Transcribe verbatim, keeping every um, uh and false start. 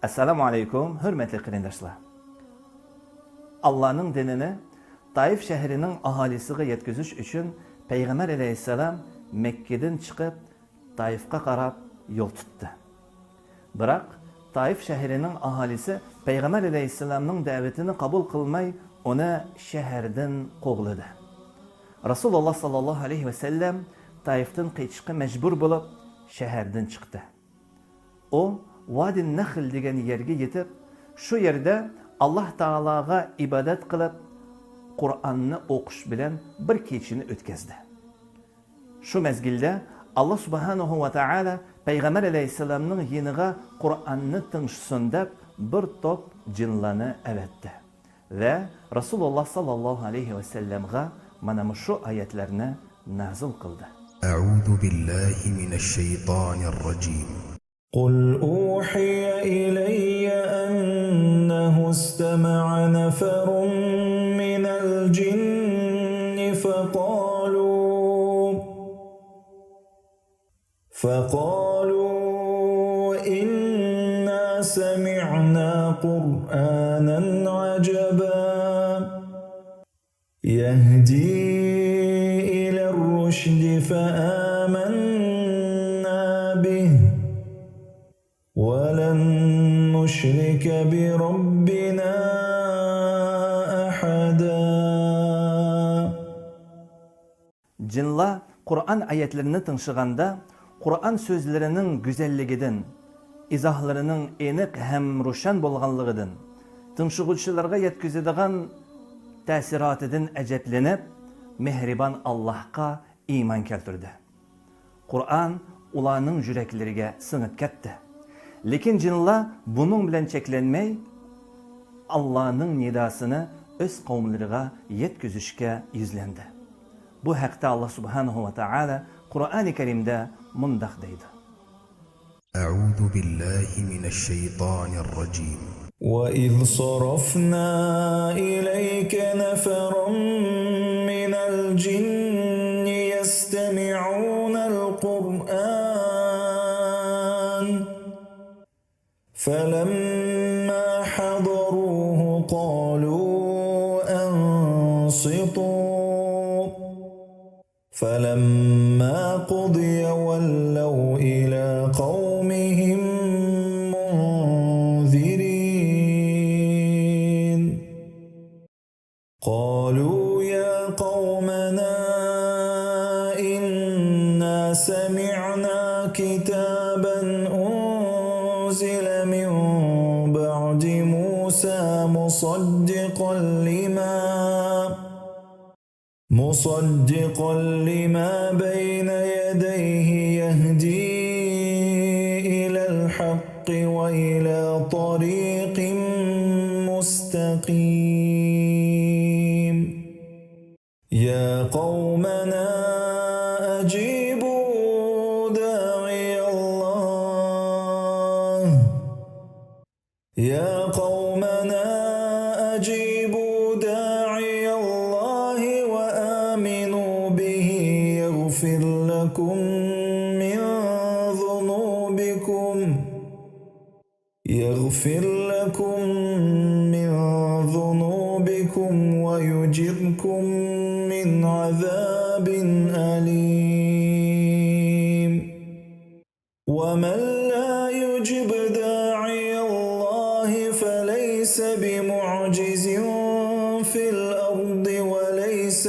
ئەسسالامۇ ئەلەيكۇم، ھۆرمەتلىك قېرىنداشلار! ئاللانىڭ دىنىنى تائىف شەھىرىنىڭ ئاھالىسىغا يەتكۈزۈش ئۈچۈن پەيغەمبەر ئەلەيھىسسالام مەككىدىن چىقىپ، تائىفقا قاراپ يول تۇتتى. بىراق، تائىف شەھىرىنىڭ ئاھالىسى پەيغەمبەر ئەلەيھىسسالامنىڭ دەۋىتىنى قوبۇل قىلماي، ئۇنى شەھەردىن قوغلىدى. رەسۇلۇللا ساللاللاھۇ ئەلەيھى ۋەسەللەم تائىفتىن قېچىشقا مەجبۇر بولۇپ، شەھەردىن چىقتى. ئۇ ۋادى نەخل دېگەن يەرگە يېتىپ، شۇ يەردە ئاللا تائالاغا ئىبادەت قىلىپ، قۇرئاننى ئوقۇش بىلەن بىر كېچىنى ئۆتكەزدى. شۇ مەزگىلدە ئاللا سۇبھانەھۇ ۋە تائالا پەيغەمبەر ئەلەيھىسسالامنىڭ يېنىغا قۇرئاننى تىڭشىسۇن دەپ بىر توپ جىنلارنى ئەۋەتتى ۋە رەسۇلۇللا ساللاللاھۇ ئەلەيھى ۋەسەللەمغا مانا مۇشۇ ئايەتلەرنى نازىل قىلدى. أعوذ بالله من الشيطان الرجيم. قل أوحي إلي أنه استمع نفر من الجن فقالوا، فقالوا إنا سمعنا قرآنا عجبا يهدي إلى الرشد فآمنا به ولن نشرك بربنا أحدا. جىنلار قۇرئان ئايەتلىرىنى تىڭشىغاندا، قۇرئان سۆزلىرىنىڭ گۈزەللىكىدىن، ئىزاھلىرىنىڭ ئېنىق ھەم روشەن بولغانلىقىدىن، تىڭشىغۇچىلارغا يەتكۈزىدىغان تەسىراتىدىن ئەجەبلىنىپ، مېھرىبان ئاللاھقا ئىمان كەلتۈردى. قۇرئان ئۇلارنىڭ يۈرەكلىرىگە سىڭىپ كەتتى. لېكىن جىنلار بۇنىڭ بىلەن چەكلەنمەي، ئاللانىڭ نىداسىنى ئۆز قەۋملىرىغا يەتكۈزۈشكە يۈزلەندى. بۇ ھەقتە ئاللا سۇبھانەھۇ ۋە تائالا قۇرئانى كەرىمدە مۇنداق دەيدۇ. أعوذ بالله من الشيطان الرجيم. وإذ صرفنا إليك نفرا من الجن يستمعون القرآن فلما حضروه قالوا أنصتوا فلما قضي ولوا إلى قومهم منذرين. قالوا يا قومنا إنا سمعنا كتابا أنزل من بعد موسى مصدقا لما مصدقا لما بين يديه يهدي إلى الحق وإلى طريق مستقيم. يا قومنا أجيبوا داعي الله يا قومنا أجيبوا داعي الله وآمنوا به يغفر لكم من ذنوبكم يغفر لكم من ذنوبكم ويجركم من عذاب أليم. ومن لا يجب داعي الله فليس بمعجز في الأرض وليس